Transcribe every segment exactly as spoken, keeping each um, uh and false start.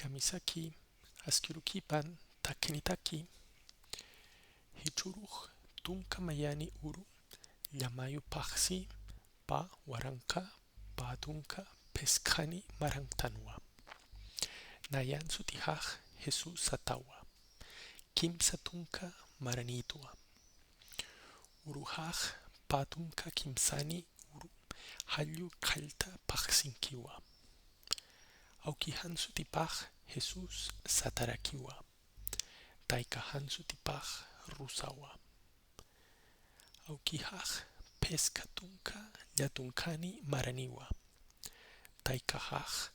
Kamisaki, askirukipan, takinitaki. Jichhürux tunka mayani uru llamayu phaxsi pä waranqa pä tunka phiskani marantanwa. Nayan sutixax Jesús satawa. Kimsa tunka maranïtwa. Uruxax pä tunka kimsani uru jallu qallta phaxsinkiwa. Awkijan sutipax Jesús satarakiwa. Taykajan sutipax rusawa. Awkijax phiska tunka llatunkani maraniwa. Taykajax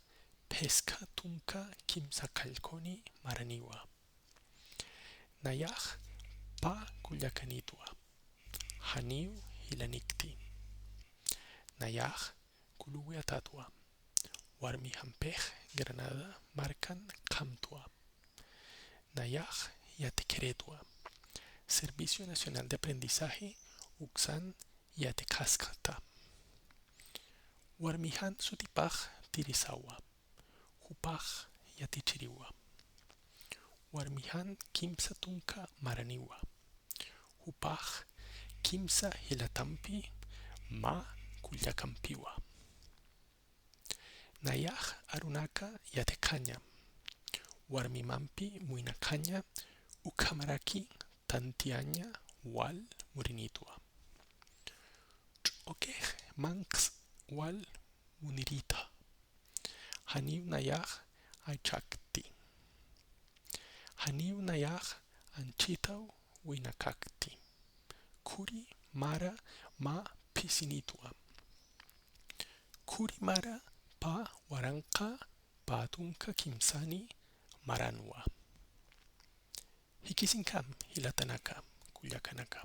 phiska tunka kimsa qallkuni maraniwa. Nayax pä kullakanïtwa. Janiw jilanikti. Nayax kuluwi atätwa. Warmijampix Granada markan qhamtwa. Nayax yatikhirïtwa. Servicio Nacional de Aprendizaje uksan yatikhaskta. Warmijan sutipax Tirisawa. Jupax yatichiriwa. Warmijan kimsa tunka maraniwa. Jupax kimsa jilatampi mä kullakampiwa. Nayax arunaka yatikhaña. Warmimampi muynakhaña ukhamaraki tantiyaña wal murinïtwa. Ch'uqix manqs wal munirïta. Janiw nayax aychakti. Janiw nayax anchhitaw winakakti. Khuri mara mä phisinïtwa. Khuri mara pä waranqa pä tunka kimsani maranwa. Jikisiñkam jilatanaka, kullakanaka.